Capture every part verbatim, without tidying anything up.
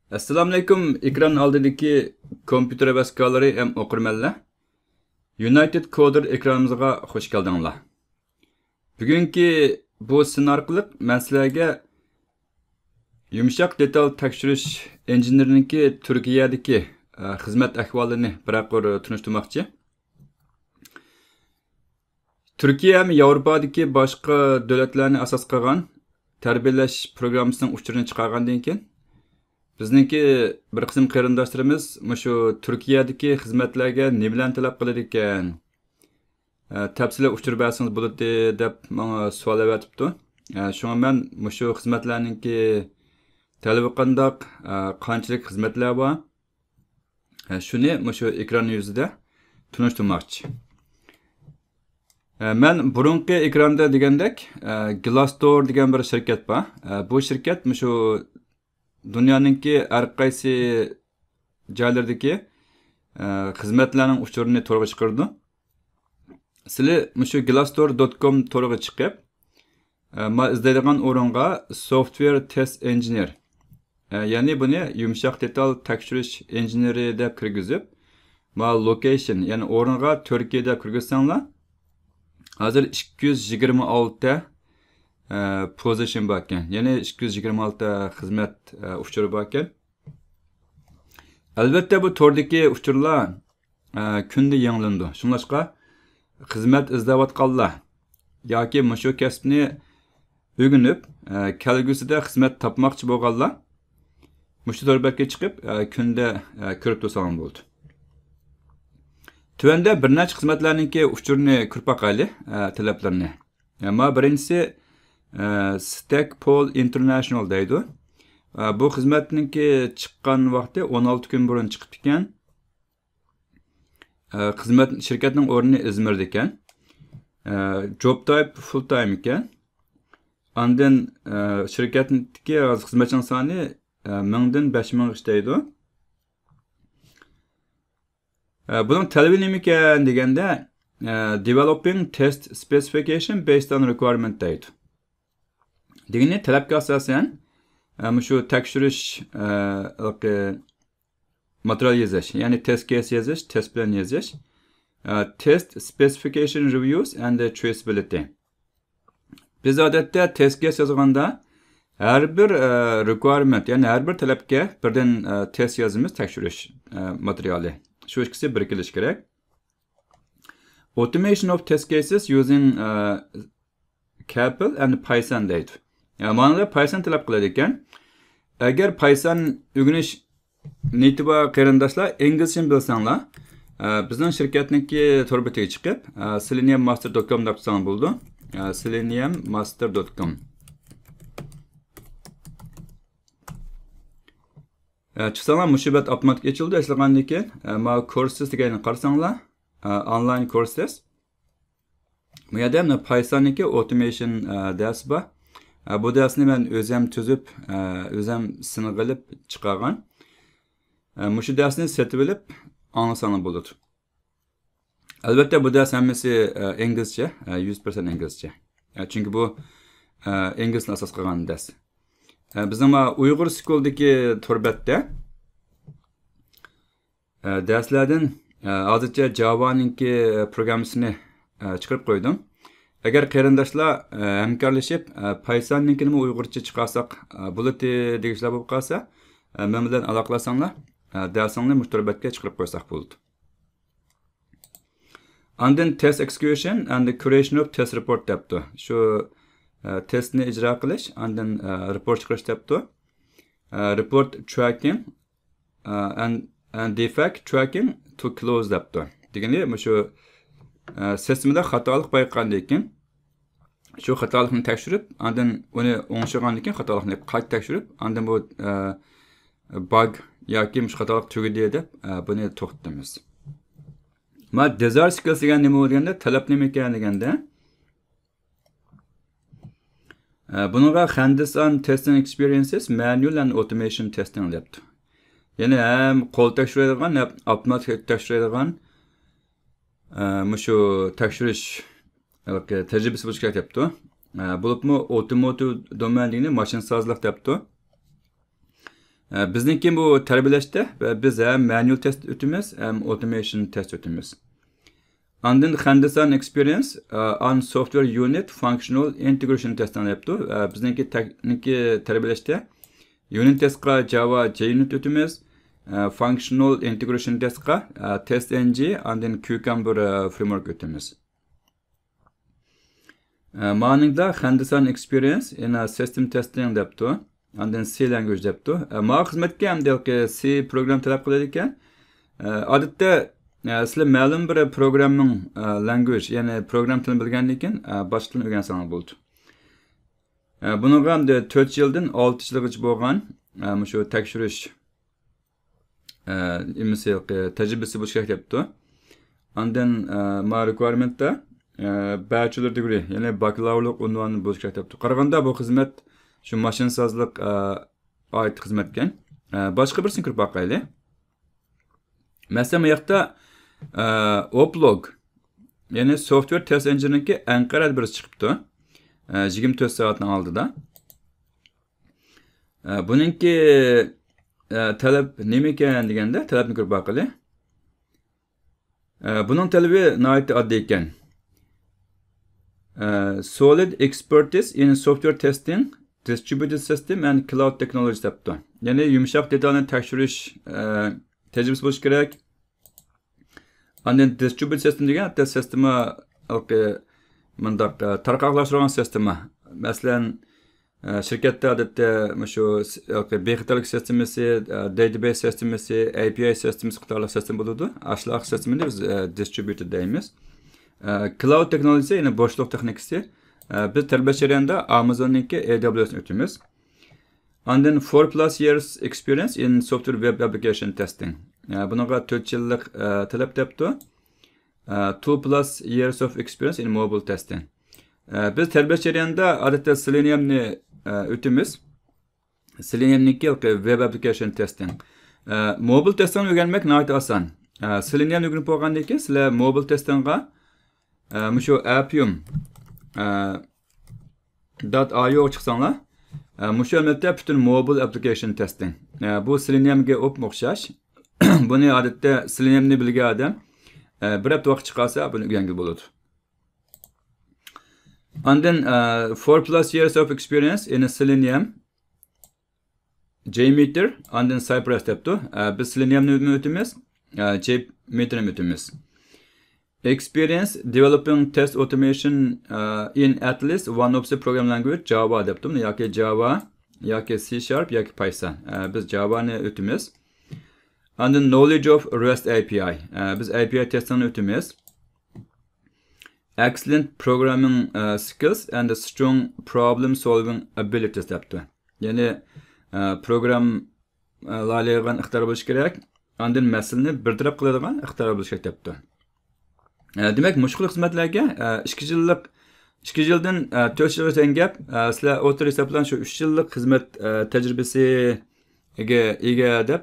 ئەسسالامۇئەلەيكۇم، ئېكران ئالدىدىكى كومپيۇتېر ھەۋەسكارلىرى ھەم ئوقۇرمەنلەر. يۇنايتېد كودېر ئېكرانىمىزغا خۇش كەلدىڭلار. بۈگۈنكى بۇ سىن ئارقىلىق مەن سىلەرگە يۇمشاق دېتال تەكشۈرۈش ئىنژېنېرىنىڭكى تۈركىيەدىكى، ئە، خىزمەت ئەھۋالىنى بىرەر قۇر تونۇشتۇرماقچى. تۈركىيە ھەم ياۋروپادىكى باشقا دۆلەتلەرنى ئاساس قىلغان تەربىيەلەش پروگراممىسىنىڭ ئۇچۇرىنى چىقارغاندىن كېيىن، بىزنىڭكى بىر قىسىم قېرىنداشلىرىمىز مۇشۇ تۈركىيەدىكى خىزمەتلەرگە نېمىلەرنى تەلەپ قىلىدىكەن، ئە، تەپسىلىي ئۇچۇر بەرسىڭىز بولاتتى، دەپ ماڭا سوئال ئەۋەتىپتۇ. ئە، شۇڭا مەن مۇشۇ خىزمەتلەرنىڭكى تەلىپى قانداق، ئە، قانچىلىك خىزمەتلەر بار، ئە، شۇنى مۇشۇ ئېكران يۈزىدە تونۇشتۇرماقچى. ئە، مەن بۇرۇنقى ئېكراندا دېگەندەك، ئە، گلاستور دېگەن بىر شىركەت بار. ئە، بۇ شىركەت مۇشۇ دۇنيانىڭكى ھەر قايسى جايلىرىدىكى، ئە، خىزمەتلەرنىڭ ئۇچۇرىنى تورغا چىقىرىدۇ. سىلى مۇشۇ گلاستور دوت كوم تورىغا چىقىپ، ئە، ما ئىزدەيدىغان ئورۇنغا سوفتۋېر تېست ئىنژېنېر، ئە، يەنى بۇنى يۇمشاق دېتال تەكشۈرۈش ئىنژېنېرى دەپ كىرگۈزۈپ، ما لوكېيشن، يەنى ئورۇنغا تۈركىيە دەپ كىرگۈزسەڭلار، ھازىر ئىككى يۈز يىگىرمە ئالتە، ئە، پوزىشن باركەن. يەنى ئىككى يۈز يىگىرمە ئالتە خىزمەت، ئە، ئۇچۇرى باركەن. ئەلۋەتتە، بۇ توردىكى ئۇچۇرلار، ئە، كۈندە يېڭىلىنىدۇ. شۇڭلاشقا، خىزمەت ئىزدەۋاتقانلار ياكى مۇشۇ كەسىپنى ئۆگىنىپ، ئە، كەلگۈسىدە خىزمەت تاپماقچى بولغانلار مۇشۇ تور بەتكە چىقىپ، ئە، كۈندە، ئە، كۆرۈپ تۇرساڭلار بولىدۇ. تۆۋەندە بىر نەچچە خىزمەتلەرنىڭكى ئۇچۇرىنى كۆرۈپ باقايلى، ئە، تەلەپلىرىنى. ئە، ما بىرىنچىسى، ئە، ستەكپول ئىنتېرناشنال دەيدۇ. ئە، بۇ خىزمەتنىڭكى چىققان ۋاقتى ئون ئالتە كۈن بۇرۇن چىقىپتىكەن. ئە، خىزمەت، شىركەتنىڭ ئورنى ئىزمىردىكەن. ئە، جوب تايپ فۇل تايم ئىكەن. ئاندىن، ئە، شىركەتتىكى خىزمەتچىنىڭ سانى، ئە، مىڭدىن بەش مىڭغىچە دەيدۇ. ئە، بۇنىڭ تەلىپى نېمىكەن دېگەندە، ئە، developing test specification based on requirement دەيدۇ. دېگىنى تەلەپكە ئاساسەن، ئە، مۇشۇ تەكشۈرۈش، ئە، ھېلىقى ماتېرىيال يېزىش، يەنى تېست كېيس يېزىش، تېست پىلان يېزىش، ئە، test specification reviews and traceability. بىز ئادەتتە تېست كېيس يازغاندا ھەر بىر، ئە، رىكۋايرمېنت، يەنى ھەر بىر تەلەپكە بىردىن، ئە، تېست يازىمىز، تەكشۈرۈش، ئە، ماتېرىيالى. شۇ ئىككىسى بىرىكىلىشى كېرەك. Automation of test cases using، ئە، Kapl and Python دەيدۇ. يا، مانا پايسان تەلەپ قىلىدىكەن. ئەگەر پايسان ئۆگىنىش نىيىتى بار قېرىنداشلار، ئىنگلىزچىنى بىلسەڭلار، ئە، بىزنىڭ شىركەتنىڭكى تور بېتىگە چىقىپ، ئە، selenium master dot com دەپ تۇرساڭلار بولىدۇ. ئە، selenium master dot com. ئە، چىقساڭلار، مۇشۇ بەت ئاپتوماتىك ئېچىلىدۇ. ئېچىلغاندىن كېيىن، ئە، ما كورسېس دېگەننى قارىساڭلار، ئە، ئونلاين كورسېس. بۇ يەردە مانا پايساننىڭكى ئوتومېيشن، ئە، دەرسى بار. ئە، بۇ دەرسنى مەن ئۆزۈم تۈزۈپ، ئە، ئۆزۈم سىنغا ئېلىپ چىقارغان. ئە، مۇشۇ دەرسنى سېتىۋېلىپ ئاڭلىساڭلار بولىدۇ. ئەلۋەتتە، بۇ دەرس ھەممىسى، ئە، ئىنگلىزچە، ئە، يۈز پىرسەنت ئىنگلىزچە. ئە، چۈنكى بۇ، ئە، ئىنگلىز تىلىنى ئاساس قىلغان دەرس. ئە، بىزنىڭ مانا ئۇيغۇر سكۇلدىكى تور بەتتە ئە، دەرسلەردىن، ئە، ھازىرچە جاۋانىڭكى پروگراممىسىنى، ئە، چىقىرىپ قويدۇم. ئەگەر قېرىنداشلار، ئە، ھەمكارلىشىپ، ئە، پايساننىڭكىنىمۇ ئۇيغۇرچە چىقارساق، ئە، بولاتتى دېگۈچىلەر بولۇپ قالسا، ئە، مەن بىلەن ئالاقىلەشسەڭلار، ئە، دەرسىڭلارنى مۇشۇ تور بەتكە چىقىرىپ قويساق بولىدۇ. ئاندىن test execution and creation of test report دەپتۇ. شۇ، ئە، تېستنى ئىجرا قىلىش، ئاندىن، ئە، رېپورت چىقىرىش دەپتۇ. ئە، report tracking، ئە، and، and defect tracking to close دەپتۇ. دېگىنى مۇشۇ، ئە، سىستېمىدا خاتالىق بايقىغاندىن كېيىن، شۇ خاتالىقنى تەكشۈرۈپ، ئاندىن ئۇنى ئوڭشىغاندىن كېيىن خاتالىقنى قايتا تەكشۈرۈپ، ئاندىن بۇ، ئە، باگ ياكى مۇشۇ خاتالىق تۈگىدى دەپ، ئە، بۇنى توختىتىمىز. ما دېزاير سكىلس دېگەن نېمە دېگەندە، تەلەپ نېمىكەن دېگەندە، ئە، بۇنىڭغا hands-on testing experiences, manual and automation testing دەپتۇ. يەنى ھەم قول تەكشۈرىدىغان، ھەم ئاپتوماتىك تەكشۈرىدىغان، ئە، مۇشۇ تەكشۈرۈش، ھېلىقى تەجرىبىسى بولۇشى كېرەك دەپتۇ. ئە، بولۇپمۇ ئوتوموتىۋ دومېن دېگىنى ماشىنىسازلىق دەپتۇ. بىزنىڭكى بۇ تەربىيەلەشتە بىز ھەم مەنۇئال تېست ئۆتىمىز، ھەم ئوتومېشن تېست ئۆتىمىز. ئاندىن خەندىسان ئېكسپېرىيەنس ئان سوفتۋېر يۇنىت فانكشنال ئىنتېگرېشن تېستىڭ دەپتۇ. بىزنىڭكى تەكنىكى تەربىيەلەشتە يۇنىت تېستقا جاۋا جي يۇنىت ئۆتىمىز، فانكشنال ئىنتېگرېشن تېستقا تېست ئېن جى، ئاندىن كيۇكەمبەر فرېمۋورك ئۆتىمىز. مانىڭدا خەندىسان ئېكسپېرىيەنس ئىن سىستېم تېستىڭ دەپتۇ. ئاندىن سى لانگۋېج دەپتۇ. ما خىزمەتكە ئەمدى سى پروگرام تەلەپ قىلىدىكەن. ئادەتتە سىلەر مەلۇم بىر پروگراممىڭ لانگۋېج، يەنى پروگرام تىلىنى بىلگەندىن كېيىن باشقا تىلنى ئۆگەنسەڭلار بولىدۇ. بۇنىڭغا ئەمدى تۆت يىلدىن ئالتە يىلغىچە بولغان مۇشۇ تەكشۈرۈش نېمىسى، تەجرىبىسى بولۇشى كېرەك دەپتۇ. ئاندىن ما رېكۋايرمېنتتا بەچېلور دىگرى، يەنى باكلاۋۇرلۇق ئۇنۋانى بولۇشى كېرەك دەپتۇ. قارىغاندا بۇ خىزمەت شۇ ماشىنىسازلىق ئائىت خىزمەتكەن. باشقا بىرسىنى كۆرۈپ باقايلى. مەسىلەن، بۇ ياقتا ئوپلوگ، يەنى سوفتۋېر تېست ئىنجىنىنىڭكى ئەنقەرەدە بىرسى چىقىپتۇ. يىگىرمە تۆت سائەتنىڭ ئالدىدا. بۇنىڭكى تەلەپ نېمىكەن دېگەندە، تەلەپنى كۆرۈپ باقىلى. بۇنىڭ تەلىپى ناھايىتى ئاددىي ئىكەن. Solid expertise in software testing, distributed system and cloud technology دەپتۇ. يەنى يۇمشاق دېتالنى تەكشۈرۈش تەجرىبىسى بولۇشى كېرەك. ئاندىن دىسترىبيۇت سىستېما دېگەن ھەتتا سىستېما، مۇنداق تارقاقلاشتۇرغان سىستېما. مەسىلەن، شىركەتتە ئادەتتە مۇشۇ بىخەتەرلىك سىستېمىسى، داتابەيس سىستېمىسى، ئەي پى ئاي سىستېمىسى قاتارلىق سىستېما بولىدۇ. ئاشۇنداق سىستېمىنى بىز دىسترىبيۇت دەيمىز. كلاود تېخنولوگىيىسى، يەنى بوشلۇق تېخنىكىسى. بىز تەربىيەلەش جەريانىدا ئامازوننىڭكى ئەي دابلىيۇ ئېسنى ئۆتىمىز. ئاندىن فور پلۇس يىرس ئېكسپېرىيەنس ئىن سوفتۋېر ۋېب ئەپلىكەيشن تېستىڭ. بۇنىڭغا تۆت يىللىق تەلەپ دەپتۇ. Two plus years of experience in mobile testing. بىز تەربىيەلەش جەريانىدا ئادەتتە سېلېنىيەمنى ئۆتىمىز. سېلېنىيەمنىڭكى ۋېب ئەپلىكەيشن تېستىڭ. موبىل تېستىڭنى ئۆگەنمەك ناھايىتى ئاسان. سېلېنىيەمنى ئۆگىنىپ بولغاندىن كېيىن سىلەر موبىل تېستىڭغا مۇشۇ ئەپيۇم دات ئايوغا چىقساڭلار، مۇشۇ ئەمەلىيەتتە پۈتۈن موبىل ئەپلىكەيشن تېستىڭ. بۇ سېلېنىيەمگە ئوپمۇ ئوخشاش. بۇنى ئادەتتە سېلېنىيەمنى بىلگەن ئادەم بىر ھەپتە ۋاقىت چىقارسا بۇنى ئۆگەنگىلى بولىدۇ. ئاندىن فور پلۇس يىرس ئوف ئېكسپېرىيەنس ئىن سېلېنىيەم، جەيمىتىر، ئاندىن سايپرەس دەپتۇ. بىز سېلېنىيەمنى ئۆتىمىز، جەيمىتىرنى ئۆتىمىز. Experience developing test automation in at least one of the program language Java دەپتۇ. ياكى جاۋا، ياكى سى شارپ، ياكى پايسان. بىز جاۋانى ئۆتىمىز. ئاندىن knowledge of رېست ئەي پى ئاي. بىز ئەي پى ئاي تېستىڭنى ئۆتىمىز. Excellent programming skills and strong problem solving abilities دەپتۇ. يەنى پروگراممىلايدىغان ئىقتىدار بولۇشى كېرەك. ئاندىن مەسىلىنى بىر تەرەپ قىلىدىغان ئىقتىدار بولۇشى كېرەك دەپتۇ. دېمەك، مۇشۇ خىل خىزمەتلەرگە ئىككى يىللىق، ئىككى يىلدىن تۆت يىلغىچە دېگەن گەپ. سىلەر ئوتتۇرا ھېساب بىلەن شۇ ئۈچ يىللىق خىزمەت تەجرىبىسىگە ئىگە دەپ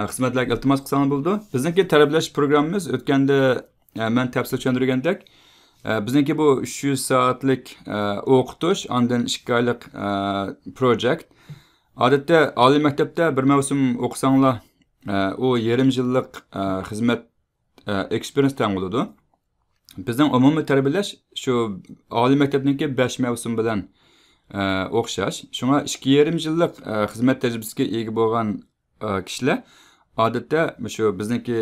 خىزمەتلەرگە ئىلتىماس قىلساڭلار بولىدۇ. بىزنىڭكى تەربىيەلەش پروگراممىمىز ئۆتكەندە مەن تەپسىلىي چۈشەندۈرگەندەك، بىزنىڭكى بۇ ئۈچ يۈز سائەتلىك ئوقۇتۇش، ئاندىن ئىككى ئايلىق پروجېكت. ئادەتتە ئالىي مەكتەپتە بىر مەۋسۇم ئوقۇساڭلار، ئۇ يېرىم يىللىق خىزمەت ئېكسپېرىيەنس تەڭ بولىدۇ. بىزنىڭ ئومۇمىي تەربىيەلەش شۇ ئالىي مەكتەپنىڭكى بەش مەۋسۇم بىلەن ئوخشاش. شۇڭا ئىككى يېرىم يىللىق خىزمەت تەجرىبىسىگە ئىگە بولغان كىشىلەر ئادەتتە مۇشۇ بىزنىڭكى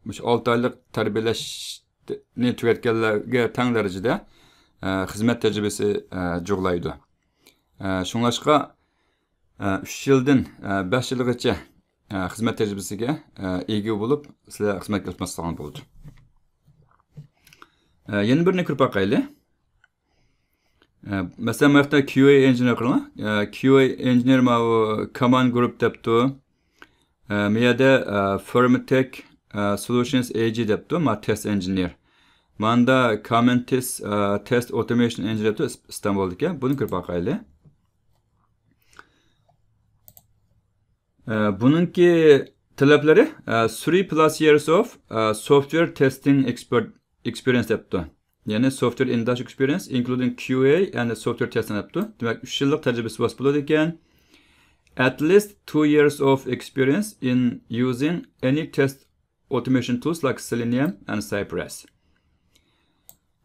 مۇشۇ ئالتە ئايلىق تەربىيەلەشنى تۈگەتكەنلەرگە تەڭ دەرىجىدە خىزمەت تەجرىبىسى جۇغلايدۇ. شۇڭلاشقا ئۈچ يىلدىن بەش يىلغىچە خىزمەت تەجرىبىسىگە ئىگە بولۇپ سىلەر خىزمەتكە ئىلتىماس قىلغان بولىدۇ. يەنە بىرنى كۆرۈپ باقايلى. مەسىلەن، بۇ ياقتا كيۇ ئەي ئىنژېنېر قىلىڭ. كيۇ ئەي ئىنژېنېر ماۋۇ كاماند گۇرۇپ دەپتۇ. مۇ يەردە فىرمتېك سولۇشنس ئەي جى دەپتۇ، ما تېست ئىنژېنېر. ماندا كامەن تېست، تېست ئوتومېشن ئىنژېنېر دەپتۇ، ئىستانبۇلدىكى. بۇنى كۆرۈپ باقايلى. بۇنىڭكى تەلەپلىرى، three plus years of software testing expert experience دەپتۇ. يەنى software industry experience including Q A and software testing دەپتۇ. دېمەك، ئۈچ يىللىق تەجرىبىسى بولسا بولىدىكەن. at least two years of experience in using any test automation tools like Selenium and Cypress.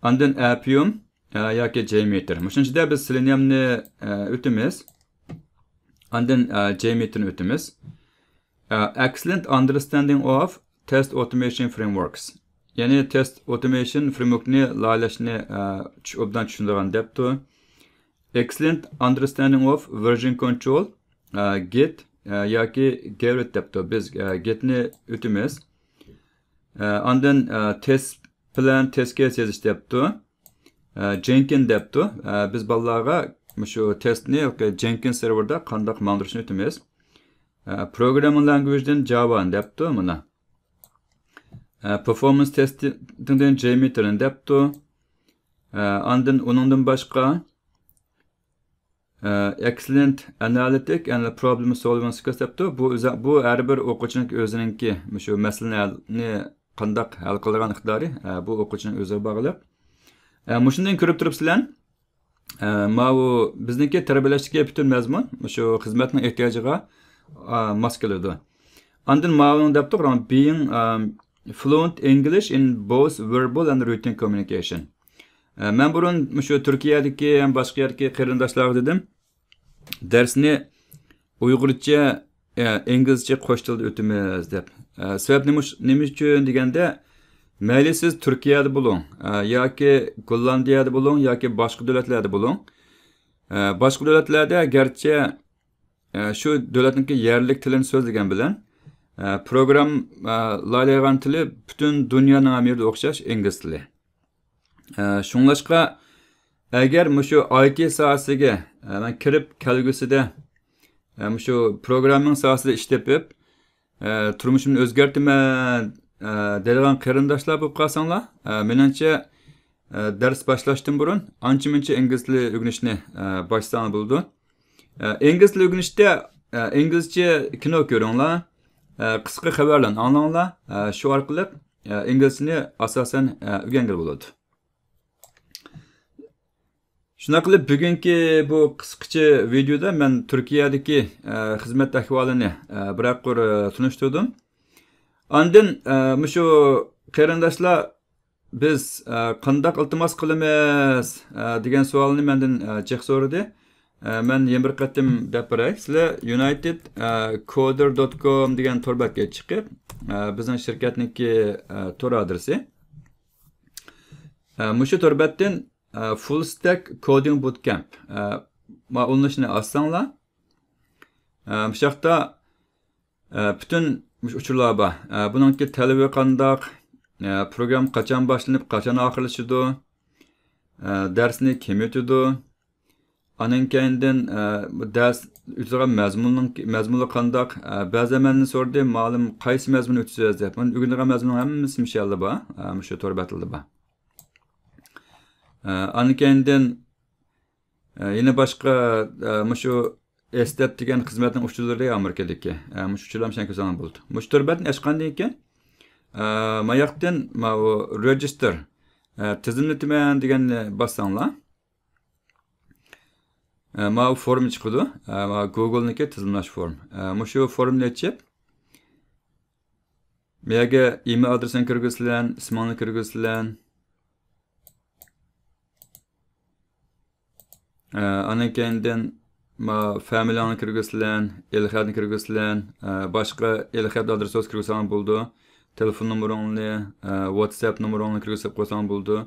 ئاندىن ئەپيۇم، ئە، ياكى جەيمىتىر. مۇشۇنىڭ ئىچىدە بىز سېلېنىيۇمنى، ئە، ئۆتىمىز. ئاندىن، ئە، جەيمىتىرنى ئۆتىمىز. ئە، excellent understanding of test automation frameworks. يەنى تېست ئوتومېيشن فرېموركنى لايىھەلەشنى، ئە، چۈش-، ئوبدان چۈشىنىدىغان دەپتۇ. Excellent understanding of version control، ئە، گىت، ئە، ياكى گېرىت دەپتۇ. بىز، ئە، گىتنى ئۆتىمىز. ئە، ئاندىن، ئە، تېست پىلان، تېست كېيس يېزىش دەپتۇ. ئە، جېنكىن دەپتۇ. ئە، بىز بالىلارغا مۇشۇ تېستنى جېنكىن سېرۋېردا قانداق ماڭدۇرۇشنى ئۆتىمىز. ئە، پروگراممىنگ لانگۋېجدىن جاۋانى دەپتۇ مانا. ئە، پېرفورمانس تېستىڭدىن جەيمىتىرنى دەپتۇ. ئە، ئاندىن ئۇنىڭدىن باشقا، ئە، excellent analytic and problem solving skills دەپتۇ. بۇ ئۆزى، بۇ ھەر بىر ئوقۇغۇچىنىڭ ئۆزىنىڭكى مۇشۇ مەسىلىنى قانداق ھەل قىلىدىغان ئىقتىدارى، ئە، بۇ ئوقۇغۇچىنىڭ ئۆزىگە باغلىق. ئە، مۇشۇندىن كۆرۈپ تۇرۇپسىلەر، ئە، ماۋۇ بىزنىڭكى تەربىيەلەشتىكى پۈتۈن مەزمۇن مۇشۇ خىزمەتنىڭ ئېھتىياجىغا، ئا، ماس كېلىدۇ. ئاندىن ماۋۇنى دەپتۇق، being، ئا، fluent English in both verbal and written communication. ئە، مەن بۇرۇن مۇشۇ تۈركىيەدىكى ھەم باشقا يەردىكى قېرىنداشلارغا دېدىم، دەرسنى ئۇيغۇرچە، ئە، ئىنگلىزچە قوش تىلدا ئۆتىمىز دەپ. ئە، سەۋەب نېمە ئۈچ-، نېمە ئۈچۈن دېگەندە، مەيلى سىز تۈركىيەدە بولۇڭ، ئە، ياكى گوللاندىيەدە بولۇڭ، ياكى باشقا دۆلەتلەردە بولۇڭ. ئە، باشقا دۆلەتلەردە گەرچە، ئە، شۇ دۆلەتنىڭكى يەرلىك تىلىنى سۆزلىگەن بىلەن، ئە، پروگرام، ئە، لايىھەلەيدىغان تىلى پۈتۈن دۇنيانىڭ ھەممە يېرىدە ئوخشاش ئىنگلىز تىلى. ئە، شۇڭلاشقا، ئەگەر مۇشۇ ئايتى ساھەسىگە، ئە، مەن كىرىپ كەلگۈسىدە، ئە، مۇشۇ پروگراممىنگ ساھەسىدە ئىش تېپىپ، ئە، تۇرمۇشۇمنى ئۆزگەرتىمەن، ئە، دەيدىغان قېرىنداشلار بولۇپ قالساڭلار، ئە، مېنىڭچە، ئە، دەرس باشلاشتىن بۇرۇن ئانچە-مۇنچە ئىنگلىز تىلى ئۆگىنىشنى، ئە، باشلىساڭلار بولىدۇ. ئە، ئىنگلىز تىلى ئۆگىنىشتە، ئە، ئىنگلىزچە كىنو كۆرۈڭلار، ئە، قىسقا خەۋەرلەرنى ئاڭلاڭلار، ئە، شۇ ئارقىلىق، ئە، ئىنگلىزچىنى ئاساسەن، ئە، ئۆگەنگىلى بولىدۇ. شۇنداق قىلىپ، بۈگۈنكى بۇ قىسقىچە ۋىدېودا مەن تۈركىيەدىكى، ئە، خىزمەت ئەھۋالىنى، ئە، بىرەر قۇر، ئە، تونۇشتۇردۇم. ئاندىن، ئە، مۇشۇ قېرىنداشلار، بىز، ئە، قانداق ئىلتىماس قىلىمىز، ئە، دېگەن سوئالنى مەندىن، ئە، جېق سورىدى. ئە، مەن يەنە بىر قېتىم دەپ بېرەي. سىلەر يۇنايتېد، ئە، كودېر دوت كوم دېگەن تور بەتكە چىقىپ، ئە، بىزنىڭ شىركەتنىڭكى، ئە، تور ئادرېسى. ئە، مۇشۇ تور بەتتىن، ئە، فۇل ستەك كودىنگ بوتكەمپ، ئە، ماقۇللىنىشنى ئاچساڭلار، ئە، مۇشۇ ياقتا، ئە، پۈتۈن مۇشۇ ئۇچۇرلار بار. ئە، بۇنىڭكى تەلىپى قانداق، ئە، پروگرامما قاچان باشلىنىپ، قاچان ئاخىرلىشىدۇ، ئە، دەرسنى كىم ئۆتىدۇ، ئانىڭ كەينىدىن، ئە، بۇ دەرس ئۆتىدىغان مەزمۇننىڭ، مەزمۇنلىرى قانداق؟ ئە، بەزى مەندىن سورىدى، مۇئەللىم، قايسى مەزمۇن ئۆتىسىز دەپ. مانا ئۆگىنىدىغان مەزمۇننىڭ ھەممىسى مۇشۇ يەردە بار. ئە، مۇشۇ تور بەتلىدە بار. ئە، ئانىڭ كەينىدىن، ئە، يەنە باشقا، ئە، مۇشۇ ئېستەت دېگەن خىزمەتنىڭ ئۇچۇرلىرى ئامېرىكىدىكى. ئە، مۇشۇ ئۇچۇرلارنى سەن كۆرسەڭلار بولىدۇ. مۇشۇ تور بەتنى ئاچقاندىن كېيىن، ئە، ماياقتىن ماۋۇ رېجىستېر، ئە، تىزىملىتىمەن دېگەننى باسساڭلار. ئە، ماۋۇ فورم چىقىدۇ. ئە، ماۋۇ گۇگلنىڭكى تىزىملاش فورم. ئە، مۇشۇ فورمنى ئېچىپ، بۇ يەرگە ئىمېيل ئادرېسىنى كىرگۈزىسىلەر، ئىسمىڭنى كىرگۈزىسىلەر. ئە، ئاندىن كەينىدىن ماۋۇ فامىلىڭنى كىرگۈزىسىلەر، ئېلخەتنى كىرگۈزىسىلەر، ئە، باشقا ئېلخەت ئادرېسى بولسا كىرگۈزسەڭلار بولىدۇ. تېلېفون نومۇرۇڭنى، ئە، ۋاتساپ نومۇرۇڭنى كىرگۈزۈپ قويساڭلار بولىدۇ.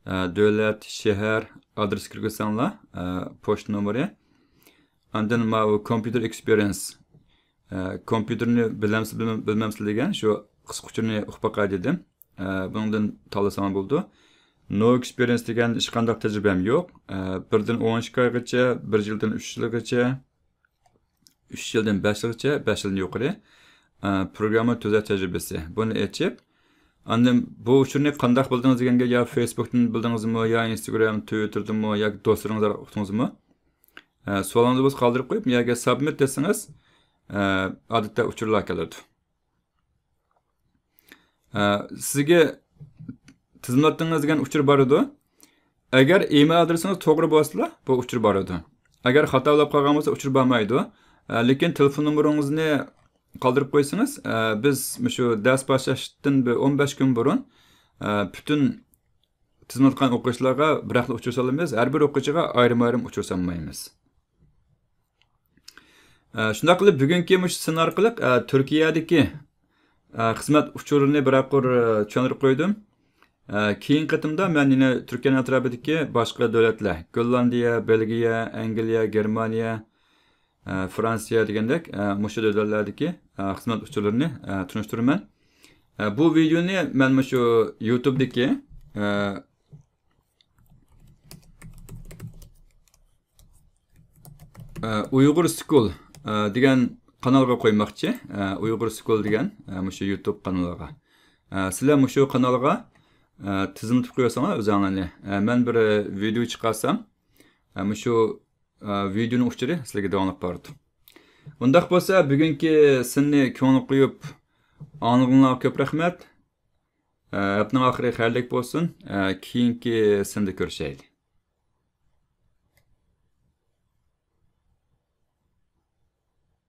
ئە، دۆلەت، شەھەر، ئادرېس كىرگۈزسەڭلار، ئە، پوچتا نومۇرى. ئاندىن ماۋۇ كومپيۇتېر ئېكسپېرىيېنس، ئە، كومپيۇتېرنى بىلەمسىز، بىلمەم-، بىلمەمسىز دېگەن شۇ قىسقا ئۇچۇرنى ئۇقۇپ باقاي دېدىم. ئە، بۇنىڭدىن تاللىساڭلار بولىدۇ. نو ئېكسپېرىيېنس دېگەن ھېچقانداق تەجرىبەم يوق. ئە، بىردىن ئون ئىككى ئايغىچە، بىر يىلدىن ئۈچ يىلغىچە، ئۈچ يىلدىن بەش يىلغىچە، بەش يىلدىن يۇقىرى، ئە، پروگرامما تۈزەش تەجرىبىسى. بۇنى ئېچىپ، ئاندىن بۇ ئۇچۇرنى قانداق بىلدىڭىز دېگەنگە، يا فېيسبۇكتىن بىلدىڭىزمۇ، يا ئىنستاگرام، تىۋىتتېردىمۇ ياكى دوستلىرىڭىز ئارقىلىق ئۇقتىڭىزمۇ؟ ئە، سوئالىڭىزنى بولسا قالدۇرۇپ قويۇپ، ياكى سابمىت دېسىڭىز، ئە، ئادەتتە ئۇچۇرلار كېلىدۇ. ئە، سىزگە تىزىملاتتىڭىز دېگەن ئۇچۇر بارىدۇ. ئەگەر ئىمېيل ئادرېسىڭىز توغرا بولسىلا، بۇ ئۇچۇر بارىدۇ. ئەگەر خاتا بولۇپ قالغان بولسا، ئۇچۇر بارمايدۇ. ئە، لېكىن تېلېفون نومۇرىڭىزنى قالدۇرۇپ قويسىڭىز، ئە، بىز مۇشۇ دەرس باشلاشتىن بىر ئون بەش كۈن بۇرۇن، ئە، پۈتۈن تىزىملاتقان ئوقۇغۇچىلارغا بىراقلا ئۇچۇر سالىمىز. ھەر بىر ئوقۇغۇچىغا ئايرىم-ئايرىم ئۇچۇر سالمايمىز. ئە، شۇنداق قىلىپ، بۈگۈنكى مۇشۇ سىن ئارقىلىق، ئە، تۈركىيەدىكى، ئە، خىزمەت ئۇچۇرىنى بىرەر قۇر، ئە، چۈشەندۈرۈپ قويدۇم. ئە، كېيىنكى قېتىمدا مەن يەنە تۈركىيەنىڭ ئەتراپىدىكى باشقا دۆلەتلەر، گوللاندىيە، بېلگىيە، ئەنگلىيە، گېرمانىيە، ئە، فرانسىيە دېگەندەك، ئە، مۇشۇ دۆلەتلەردىكى، ئە، خىزمەت ئۇچۇرلىرىنى، ئە، تونۇشتۇرىمەن. ئە، بۇ ۋىدېونى مەن مۇشۇ يۇتۇبتىكى، ئە، ئە، ئۇيغۇر سكۇل، ئە، دېگەن قانالغا قويماقچى. ئە، ئۇيغۇر سكۇل دېگەن، ئە، مۇشۇ يۇتۇب قانىلىغا. ئە، سىلەر مۇشۇ قانالغا، ئە، تىزىملىتىپ قويۇۋالساڭلار ئۆزۈڭلارنى. ئە، مەن بىر، ئە، ۋىدېو چىقارسام، ئە، مۇشۇ، ئە، ۋىدېونىڭ ئۇچۇرى سىلەرگە داۋاملىق بارىدۇ. ئۇنداق بولسا، بۈگۈنكى سىننى كۆڭۈل قويۇپ ئاڭلىغىنىڭلارغا كۆپ رەھمەت. ئە، ھەپتىنىڭ ئاخىرى خەيرلىك بولسۇن. ئە، كېيىنكى سىندا كۆرۈشەيلى.